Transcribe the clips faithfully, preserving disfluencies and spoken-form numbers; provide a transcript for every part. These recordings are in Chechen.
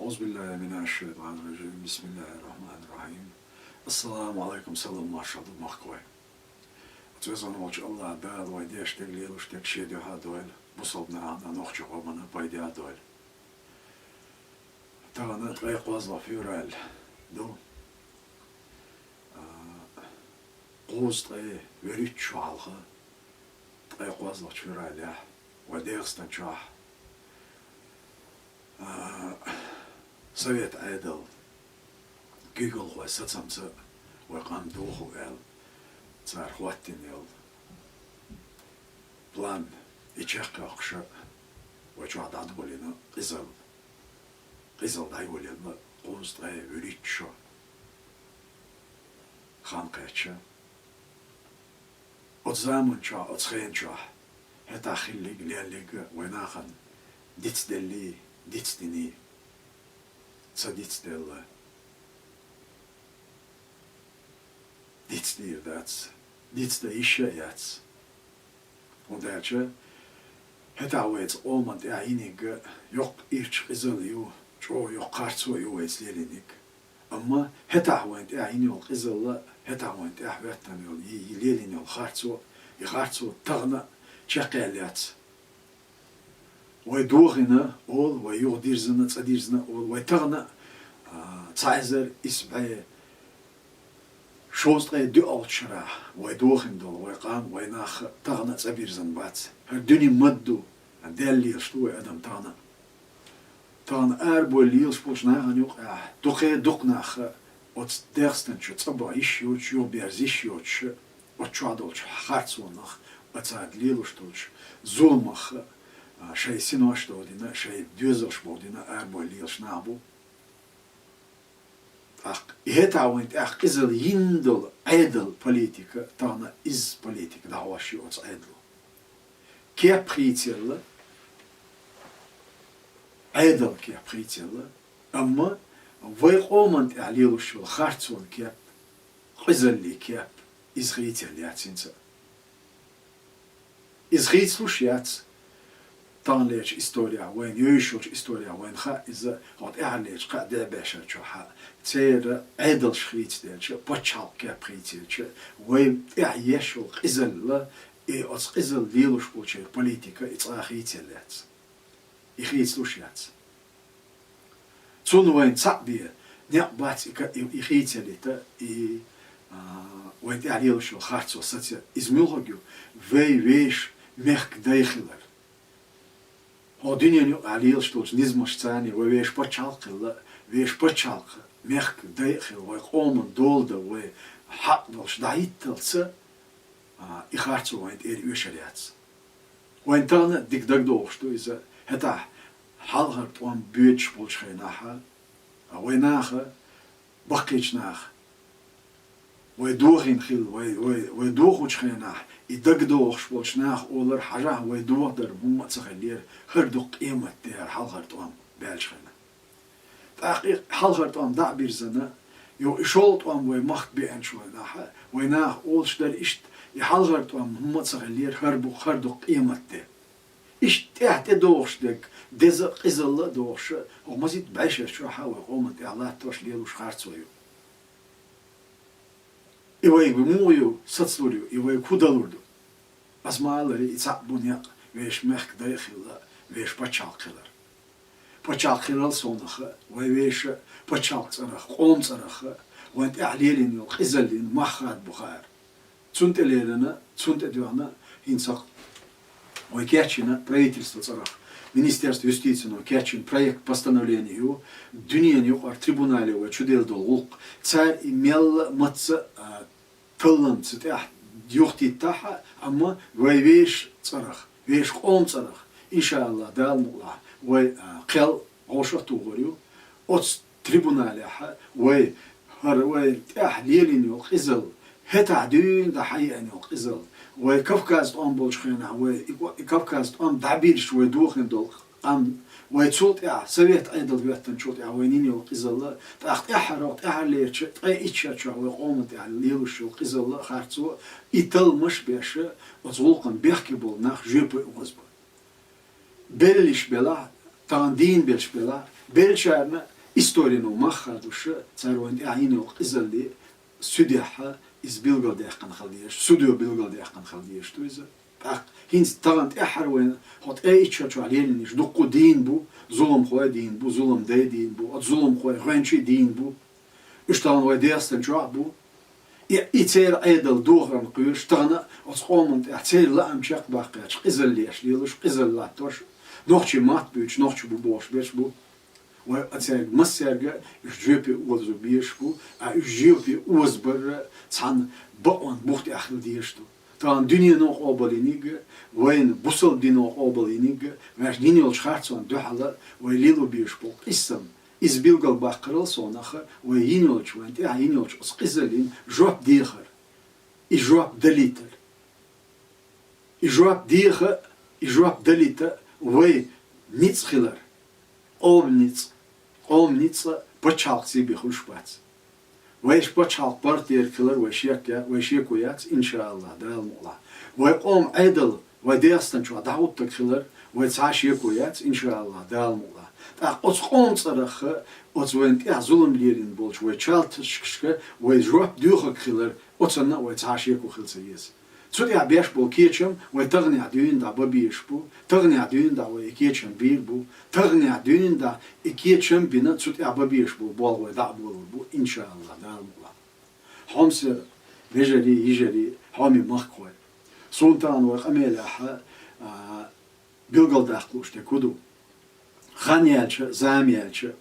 أعوذ بالله من الشيطان الرجيم. بسم الله الرحمن الرحيم. السلام عليكم, салам-маршалла ду, махкой. Везан волчу Аллах Дала вай деш дерг, лелаш дерг шен дуьхьа дойла, бусалба нахана, нохчийн къомана пайда дойла. Тахана ткъе кхозлагӀа февраль ду. А, кхузткъе вуьрхӀитта шо хьалха, ткъе кхозлагӀчу февралехь, вай ДегӀастан чохь, а, совет Ӏедал куьйгалхой сацамца вай къам дохо аьлла, цара хӀоттийна йолу план и чекхйоккхуш, вай чохь дӀадолийна къизалла. Къизалла дӀайолаелла кхузткъе вуьрхӀитта шо хан кхаьчча. Оцу заман чохь, оцу хенан чохь хӀетахь хиллиг, леллиг вай нахана дицделлий, дицдиний, ца дицделла, дицдийр дац, дицдан йиш а яц. ХӀунда аьлча хӀетахь вайца къоман тӀехь йиниг йоккха ирча къизалла ю, чӀогӀа йоккха харцо а ю вайца лелийниг. Амма хӀетахь вайна тӀехь йина йолу къизалла, хӀетахь вайна тӀехь хӀоьттина йолу, и, и лелийна йолу харцо, и харцо тахана а чекхъяьлла яц. Вай дохийна олу, вай юха дирзина, цӀа дирзина олу, вай тахана а, а, цхьа эзар исс бӀе шовзткъе доьалгӀачу шарахь вай дохийна долу вай къам, вай нах тахана а цӀа бирзина бац. ХӀара дуьне ма-дду, даьлла лелаш ду вай адам тахана а. Тахана арабевлла лелаш болчу нахана юкъахь дукхе дукха нах оцу ДегӀастан чу цӀа бан йиш йоцуш, юхаберза йиш йоцуш, оцу чохь долчу харцонах, оцара лелош долчу зуламах, а, шайн синош а дохдина, шайн доьзалш а бохдина арабевлла лелаш нах бу. ТӀаккха и хӀетахь вайна тӀехь къизалла йина долу Ӏедал, политика, тахана изза политика дӀахьош ю оцу Ӏедало. Кеп хийцаелла, Ӏедалан кеп хийцаелла, амма вай къоман тӀехь лелош йолу харцонан кеп, къизаллин кеп, иза хийцаелла яц хӀинца а. Иза хийцалуш яц. Таханлерчу историяхь вайна, йовзуш йолчу историяхь вайна хаьа иза, хӀокху тӀаьххьарлерчу кхаа деа бӀешарчохь а, церан Ӏедалш хийцаделча, пачхьалкхан кеп хийцаелча, вай тӀехь еш йолу къизалла, и оцу къизалла лелош болчеран политика и цкъа а хийцаелла яц. И хийцалуш яц. Цунна вайна цхьаъ бен некъ бац и ка-, и, и хийцаялийта, и, а, вайна тӀехь лелаш йолу харцо сацаян. Иза муьлхарг ю? Вай вешан мехкан дай хилар. ХӀокху дуьненан юкъахь лелаш долчу низамашца вай вешан пачхьалкх хилла, вешан пачхьалкх, мехкан дай а хилла, вай къоман дола дан, вай хьакъ долуш дӀахӀитталц, а, и харцо вайна тӀера оьшур яц. Вайна тахана а дика дагадогӀуш ду иза, хӀетахь хьалхара тӀом боьдуш болчу хенахь а, вай наха, баккхийчу наха, вай дохийна хилла, вай, вай, вай дохучу хенахь, и дагадогӀуш болчу наха олура, хьажахь, вай дохадар хӀумма а ца хиллера, хӀара дукха къемат де хӀара хьалхара тӀом баьллачу хенахь. ТӀаккха и хьалхара тӀом дӀа а бирзина, юха и шолгӀа тӀом вай махка беанчу вай наха, вай наха олуш дара иштта, и хьалхара тӀом хӀумма а ца хиллера, хӀара бу-, хӀара дукха къемат де. Иштта тӀаьхьа тӀедогӀуш дерг, деза а, къизалла а догӀуш, хӀокху масийтта бӀешарчохь а вай къоман тӀехь латтош, лелош харцо ю. И вайга муха ю сацалур ю, и вайга хӀун далур ду? Ас ма-аллара, и цхьаъ бу некъ вешан мехкан дай а хилла, вешан пачхьалкх хилар. Пачхьалкх хиларал совнаха, вай вешан пачхьалкх цӀарах, къоман цӀарах, вайна тӀехь лелийна йолу къизаллин мах хадабо хаьара. Цунна тӀе леррина, цунна тӀе доьгӀна, хӀинца вай кечйина правительство цӀарах, Министерство юстицино кечйина проект постановления ю, дуьненан юкъара трибунале вай чуделла долу гӀуллакх. Цара и мелла а мацца а, талламца тӀехь юхатиттахь а, амма вай вешан цӀарах, вешан къоман цӀарах, иншааллахӀ, Дала мукъалахь, вай, а, кхел вовшах а тухур ю. Оцу трибуналехь а вай, хӀара вай тӀехь лелийна йолу къизалла, хӀетахь дуьйна дӀа хьаеана йолу къизалла, вай Кавказ тӀом болчу хенахь, вай и, и Кавказ тӀом дӀабирзича вай дохийна долу къам, вай цул тӀаьхьа, совет Ӏедал хӀоьттинчул тӀаьхьа вайна йина йолу къизалла, тӀаккха тӀаьххьара, тӀаьххьарлерчу ткъе итт шарчохь вай къоман тӀехь лелаш йолу къизалла а, харцо а, и талламаш а беш, оцу гӀуллакхана бехке болу нах жоьпе а озабо. Белларш белахь, тахана дийна белларш белахь, беллачарна историно мах хадуш, цара вайна тӀехь йина йолу къизалле суьдехь иза билгалдаьккхина хила дезаш, судо билгалдаьккхина хила дезаш ду иза. ТӀаккха хӀинца тахана тӀаьххьара вайна хӀокху ткъе итт шарчохь лелийнарш дуккха а дийна бу, зуламхой а дийна бу, зулам дай а дийна бу, оцу зуламхой гӀоьнчий а дийна бу. Уьш тахана вайн Дегастан чохь а бу. И, и церан Ӏедал дохарна кхоьруш, тахана оцу къоман тӀехь церан лаам чекхбаккхечу, къизаллеш лелош, къизалла латтош, нохчийн мотт буьйцуш, нохчий бу бохуш берш бу. Вай а цаьрга, массаьрга а уьш жоьпе озо безаш бу, а уьш жоьпе озабар цхьана бакъонан бух тӀехь хила дезаш ду. Тахана дуьнено къобалйинарг а, вайна бусалба дино къобалйинарг а, вайшна йина йолчу харцонна дуьхьал вай лело безаш болу къийсам, иза билгалбаккхарал совнаха, вай йина йолчу, вайна тӀехь йина йолчу оцу къизаллина жоп дехар, и жоп далийтар. И жоп деха, и жоп далийта вай ницкъ хилар, къоман ницкъ, къоман ницкъ а пачхьалкхаца бен хуьлуш бац. Вайша пачхьалкх партера хилар вай шек я-, вай шеко яц, иншааллахь, Дала мукъалахь. Вай къоман Ӏедал, вай Дегастан чохь дӀахӀуттург хилар вай цхьа а шеко яц, иншааллахь, Дала мукъалахь. ТӀаккха оцу къоман цӀарах, оцу вайна тӀехь зулам лелийна болчу вай чалташкашка вай жоп доьхург хилар, оцунна а вай цхьа а шеко хила ца еза. Цу тӀехь беш болу кечам вай таханехь дуьйна дӀа бан безаш бу, таханехь дуьйна дӀа вай и кечам бийр бу, таханехь дуьйна дӀа и кечам бина, цу тӀехь бан безаш болу болх вай дӀа а болур бу, иншааллахь, Дала мукъалахь. Хьомсара вежарий, йижарий, хьоме махкахой. Суна тахана вай къамелехь, а, билгалдаккха лууш дерг хӀун ду? Хан яьлча, зама яьлча,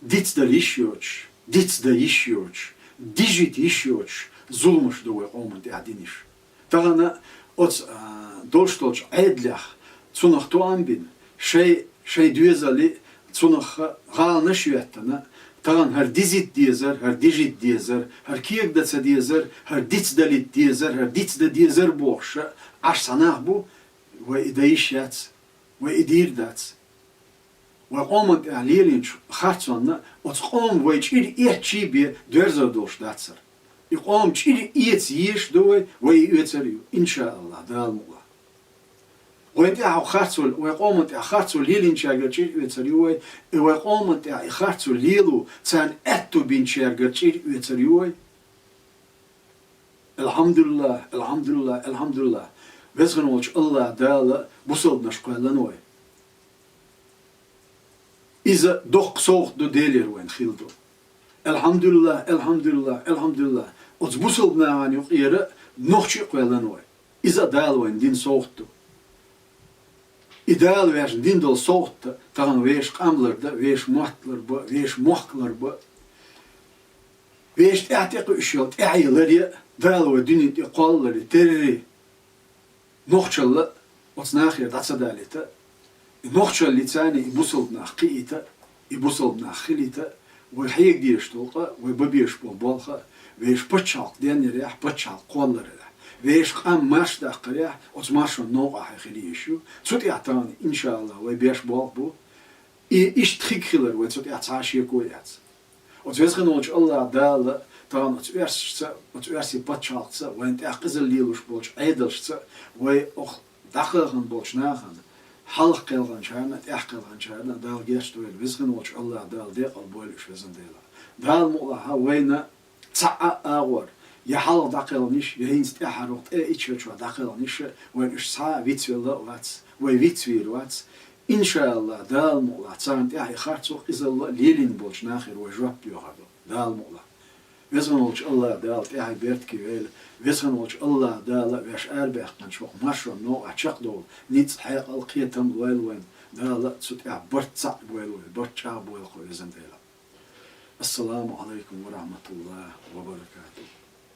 дицдан йиш йоцуш, дицдан йиш йоцуш, дижийта йиш йоцуш зуламаш ду вай къоман тӀехь динарш. Тахана оцу, а, долуш долчу Ӏедалех цунах тоам бина, шайн, шайн доьзале цунах гӀаланаш а хӀоьттина, тахана хӀара дизийта дезар, хӀара дижийта дезар, хӀара кегадан ца дезар, хӀара дицдалийта дезар, хӀара дицдан дезар бохуш Ӏаш цхьа нах бу, вай и дан йиш яц. Вай и дийр дац. Вай къоман тӀехь лелийначу харцонна оцу къоман вай чӀир эцчий бен доьрзар долуш дац хӀара. И къоман чӀир эца езаш ду вай, вай и оьцур а ю, иншааллахь, Дала мукъалахь. Вайн тӀехь харцо, вай къоман тӀехь харцо лелийначаьргара чӀир оьцур а ю вай, и вай къоман тӀехь и харцо лело царна аьтто бинчаьргара чӀир оьцур а ю вай. Алхьамдулиллах, алхьамдулиллах, алхьамдулиллах. Везан волчу АллахӀ Дала бусалбанаш кхоьллина вай. Иза доккха совгӀат ду Делера вайна хилла ду. Алхьамдулиллах, алхьамдулиллах, алхьамдулиллах. Оцу бусалба нахана юкъера нохчий а кхоьллина вай. Иза а Дала вайна дина совгӀат ду. И Дала вешан дина долу совгӀат тахана вешан къам лардан, вешан мотт ларбан, вешан мохк ларбан. Вешан тӀаьхьа тӀекхуьуш йолу тӀаьхье ларъян, Дала вай дуьнен тӀе кхоллаларе терра, нохчалла оцу нахера дӀа ца далийта, и нохчалла царна и бусалба нах кхиийта, и бусалба нах хилийта, вай хьега дезаш долу къа, вай бан безаш болу болх а, вешан пачхьалкх денъярехь, пачхьалкх кхолларехь, вешан къам марша даккхарехь, оцу маршонан новкъахь хила езаш ю. Цу тӀехь тахана, иншааллахӀ, вай беш болх бу. И иштта хиг хилар вай цу тӀехь цхьа а шеко яц. Оцу везан волчу АллахӀ Дала тахана оцу оьрсашца, оцу оьрсийн пачхьалкхца, вайна тӀехь къизалла лелош болчу Ӏедалшца, вай оха дӀакхелхина болчу нахана, хьалха кхелхинчарна, тӀехь кхелхинчарна Дала гечдойла, везан волчу АллахӀ Дала декъал бойла уьш, везан Дела. Дала мукъалахь вайна цхьа а агӀор, я хьалха дӀакхелхинарш, я хӀинца тӀаьххьара ткъе итт шарчохь дӀакхелхинарш, вайна уьш цхьа а вицвелла а вац, вай вицвийр вац. ИншааллахӀ, Дала мукъалахь, царна тӀехь и харцо, къизалла лелийна болчу нахера вай жоп доьхур ду, Дала мукъалахь. Везан волчу АллахӀ Дала тӀаьхье беркате йойла, везан волчу АллахӀ Дала веш арабаьккхинчу хӀокху маршонан новкъахь чекхдовла ницкъ, хьекъал, кхетам лойла вайна, Дала цу тӀехь барт цхьаъ бойла вай, барт чӀагӀ бойла кху, везан Дела. Ассаламу Ӏалайкум ва рахьматуллахӀи ва баракатухӀ.